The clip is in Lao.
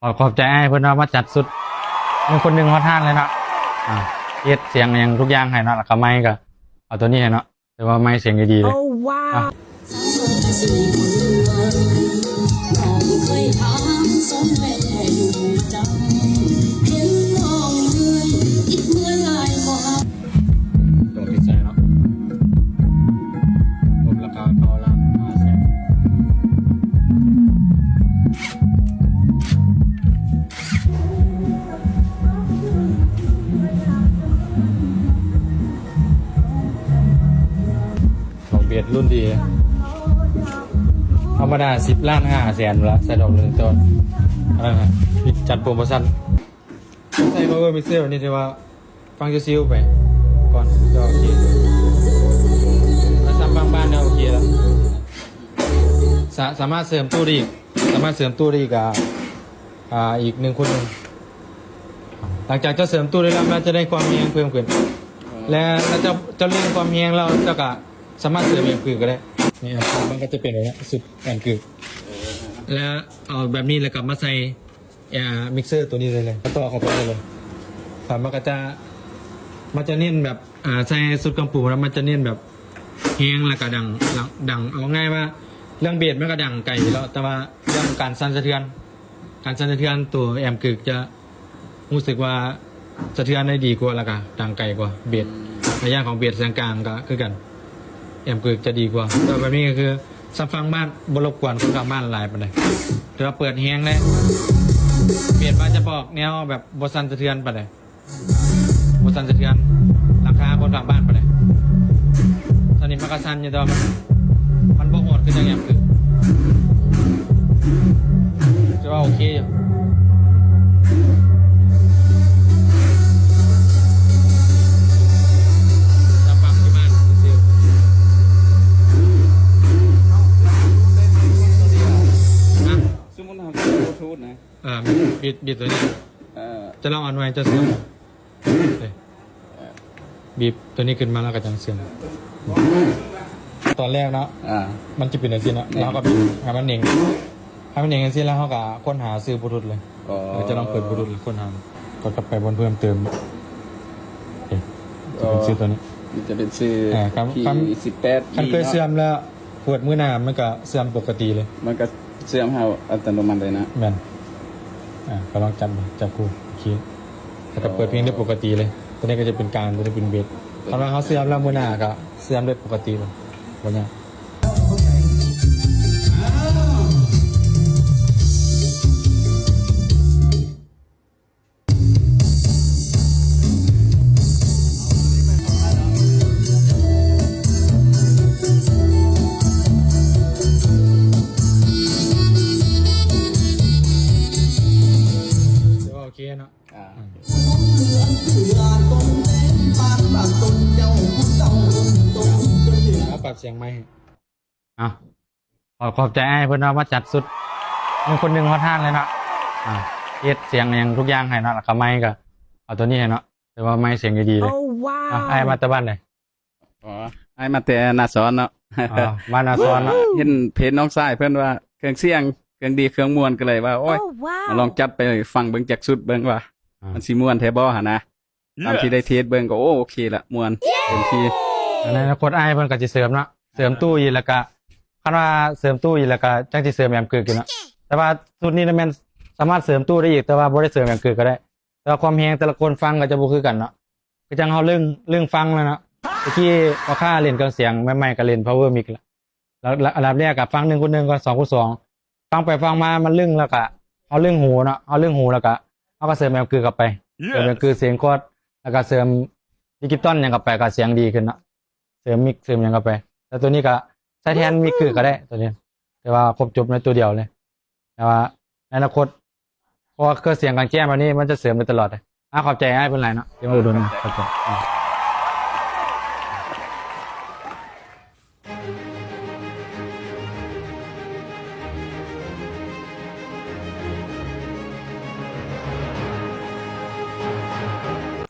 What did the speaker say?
ຂໍຂອບໃຈອ້າຍເພິ່ນເນາະ ມາຈັດຊຸດ ໜຶ່ງຄົນໜຶ່ງຮອດຮ້ານເລີຍເນາະ ອ່າ ເຮັດສຽງຫຍັງທຸກຢ່າງໃຫ້ເນາະ ແລ້ວກໍໄມກໍເອົາຕົວນີ້ໃຫ້ເນາະ ຖືວ່າໄມສຽງດີໆເລີຍ. ຕົວທີ່ໃສ່ເນາະ ລົດລາຄາເກົ້າລ້ານຫ້າແສນ ເອົາເບດລຸ້ນດີ ທຳມະດາສິບລ້ານຫ້າແສນລະ ໃສ່ດອກໜຶ່ງ ແຕ່ວ່າອັນນັ້ນນະ ຈັດໂປຣໂມຊັນ ໃສ່ພາວເວີມິກເຊີແບບນີ້ ຖືວ່າຟັງຊິວໆໄປກ່ອນ ກໍໂອເຄ ຖ້າຊ້ຳບາງບ້ານກໍໂອເຄລະ ສາ ສາມາດເສີມຕູ້ໄດ້ອີກ ສາມາດເສີມຕູ້ໄດ້ອີກ ອ່າ ອ່າ ອີກໜຶ່ງຄູນໜຶ່ງ ຫຼັງຈາກເຈົ້າເສີມຕູ້ໄດ້ແລ້ວ ມັນຈະໄດ້ຄວາມແຮງເພີ່ມຂຶ້ນ ແລະ ເຈົ້າ ເຈົ້າເລັ່ງຄວາມແຮງແລ້ວ ເຈົ້າກໍສາມາດເສີມແອມກຶກກໍໄດ້ ນີ້ ແອມກຶກມັນກໍຈະເປັນແບບນີ້ ຊຸດແອມກຶກ ແລ້ວເອົາແບບນີ້ ແລ້ວກໍມາໃສ່ ອ່າ ມິກເຊີຕົວນີ້ໄດ້ເລີຍ ຕໍ່ເຂົ້າໄປໄດ້ເລີຍ ແລ້ວມັນກໍຈະ ມັນຈະເນັ້ນແບບ ອ່າ ໃສ່ຊຸດເຄື່ອງປຸງແລ້ວ ມັນຈະເນັ້ນແບບແຮງ ແລ້ວກໍດັງ ດັງ ເອົາງ່າຍວ່າເລື່ອງເບສມັນກໍດັງໄກຢູ່ແລ້ວ ແຕ່ວ່າເລື່ອງການສັ່ນສະເທືອນ ການສັ່ນສະເທືອນຕົວແອມກຶກຈະ ຮູ້ສຶກວ່າສະເທືອນໄດ້ດີກວ່າ ແລ້ວກະດັງໄກກວ່າເບສ ອືມ ໃນຢ່າງຂອງເບສສຽງກາງກະຄືກັນ ແອມກຶກຈະດີກວ່າ ແຕ່ແບບນີ້ກໍຄືຊຳຟັງບ້ານ ບໍ່ລົບກວນຄົນຂ້າງບ້ານຫຼາຍປານໃດ ຖືວ່າເປີດແຮງແລ້ວ ເບສມັນຈະອອກແນວແບບບໍ່ສັ່ນສະເທືອນປານໃດ ບໍ່ສັ່ນສະເທືອນຫຼັງຄາຄົນຂ້າງບ້ານປານໃດ ຕອນນີ້ມັນກໍສັ່ນຢູ່ ແຕ່ວ່າມັນ ມັນບໍ່ໂຫດຄືຈັ່ງແອມກຶກ ຖືວ່າໂອເຄຢູ່ ຈະປັບທີ່ບ້ານຊື່ໆ ນະ ສົມມຸດເຮົາເອົາບລູທູດນະ ເອີ ບິດ ບິດຕົວນີ້ ເອີ ຈະລອງອັນໃໝ່ ເຈົ້າເຊື່ອ ບີບຕົວນີ້ຂຶ້ນມາແລ້ວກໍຈັ່ງເຊື່ອມ ຕອນແລກເນາະ ອ່າ ມັນຈະເປັນຈັ່ງຊີ້ເນາະ ແລ້ວເຮົາກໍບີບໃຫ້ມັນເໜັງ ໃຫ້ມັນເໜັງຈັ່ງຊີ້ ແລ້ວເຮົາກໍຄົ້ນຫາຊື່ບລູທູດເລີຍ ກໍຈະລອງເປີດບລູທູດ ແລ້ວຄົ້ນຫາ ກໍກັບໄປບ່ອນເພີ່ມເຕີມ ເອີ ຈະເປັນຊື່ຕົວນີ້ ມັນຈະເປັນຊື່ ອ່າ ຄັນ ຄັນເຄີຍເຊື່ອມແລ້ວ ເປີດມື້ໜ້າມັນກະເຊື່ອມປົກກະຕິເລີຍ ມັນກະເຊື່ອມເຮົາອັດຕະໂນມັດເລີຍນະ ແມ່ນ ອ່າ ກໍລອງຈັບເບິ່ງ ຈັບຄູ່ ໂອເຄ ແລ້ວກໍເປີດເພງໄດ້ປົກກະຕິເລີຍ ຕົວນີ້ກໍຈະເປັນກາງ ຕົວນີ້ເປັນເບສ ຄັນວ່າເຮົາເຊື່ອມແລ້ວມື້ໜ້າກໍເຊື່ອມໄດ້ປົກກະຕິເລີຍ ບໍ່ຍາກ. ຖືວ່າໂອເຄເນາະ ອ່າ ເອົາປັບສຽງໃໝ່ໃຫ້ ເອົາ ຂໍຂອບໃຈອ້າຍເພິ່ນເນາະ ມາຈັດຊຸດ ໜຶ່ງຄົນໜຶ່ງຮອດຮ້ານເລີຍເນາະ ອ່າ ເຮັດສຽງຫຍັງທຸກຢ່າງໃຫ້ເນາະ ແລ້ວກໍໄມກໍເອົາຕົວນີ້ໃຫ້ເນາະ ຖືວ່າໄມສຽງດີໆເລີຍ. ໂອ້ ວ້າວ ອ່າ ອ້າຍມາແຕ່ບ້ານໃດ? ອໍ ອ້າຍມາແຕ່ນາຊອນເນາະ. ອໍ ມານາຊອນເນາະ ເຫັນເພຈນ້ອງຊາຍເພິ່ນວ່າເຄື່ອງສຽງເຄື່ອງດີເຄື່ອງມ່ວນ ກໍເລີຍວ່າ ໂອ້ຍ ໂອ້ ວ້າວ ມາລອງຈັດໄປຟັງເບິ່ງຈັກຊຸດເບິ່ງວ່າ ອ່າ ມັນຊິມ່ວນແທ້ບໍ່ຫັ້ນນະ. ຕາມທີ່ໄດ້ເທສເບິ່ງກໍ ໂອ້ ໂອເຄລະ ມ່ວນເຕັມທີ່. ໃນອະນາຄົດອ້າຍເພິ່ນກໍຊິເສີມເນາະ ເສີມຕູ້ອີກ ແລ້ວກະ ຄັນວ່າເສີມຕູ້ອີກ ແລ້ວກະຈັ່ງຊິເສີມແອມກຶກອີກເນາະ. ແຕ່ວ່າຊຸດນີ້ນະແມ່ນສາມາດເສີມຕູ້ໄດ້ອີກ ແຕ່ວ່າບໍ່ໄດ້ເສີມແອມກຶກກໍໄດ້. ແຕ່ວ່າຄວາມແຮງແຕ່ລະຄົນຟັງກໍຈະບໍ່ຄືກັນເນາະ. ຄືຈັ່ງເຮົາລຶ້ງ ລຶ້ງຟັງແລ້ວເນາະ ຕະກີ້ພໍ່ຄ້າຫຼິ້ນເຄື່ອງສຽງໃໝ່ໆ ກໍຫຼິ້ນພາວເວີມິກແລ້ວ ແລ້ວ ແລ້ວອັນດັບແລກກໍຟັງໜຶ່ງຄູນໜຶ່ງກ່ອນ ສອງຄູນສອງ ຟັງໄປຟັງມາມັນລຶ້ງ ແລ້ວກະເຮົາລຶ້ງຫູເນາະ ເຮົາລຶ້ງຫູ ແລ້ວກະເຮົາກໍເສີມແອມກຶກເຂົ້າໄປ ເສີມແອມກຶກສຽງຄອດ ແລ້ວກະເສີມດິຈິຕອນຫຍັງເຂົ້າໄປ ກະສຽງດີຂຶ້ນເນາະ ເສີມມິກເສີມຫຍັງເຂົ້າໄປ. ແລ້ວໂຕນີ້ກະໃຊ້ແທນມິກກຶກກໍໄດ້ໂຕນີ້ ແຕ່ວ່າຄົບຈົບໃນໂຕດຽວເລີຍ. ແຕ່ວ່າໃນອະນາຄົດ ເພາະວ່າເຄື່ອງສຽງກາງແຈ້ງແບບນີ້ມັນຈະເສີມໄດ້ຕະຫຼອດເດ້. ອາ ຂອບໃຈອ້າຍເພິ່ນຫຼາຍເນາະ ທີ່ມາອຸດໜູນ ຂອບໃຈ.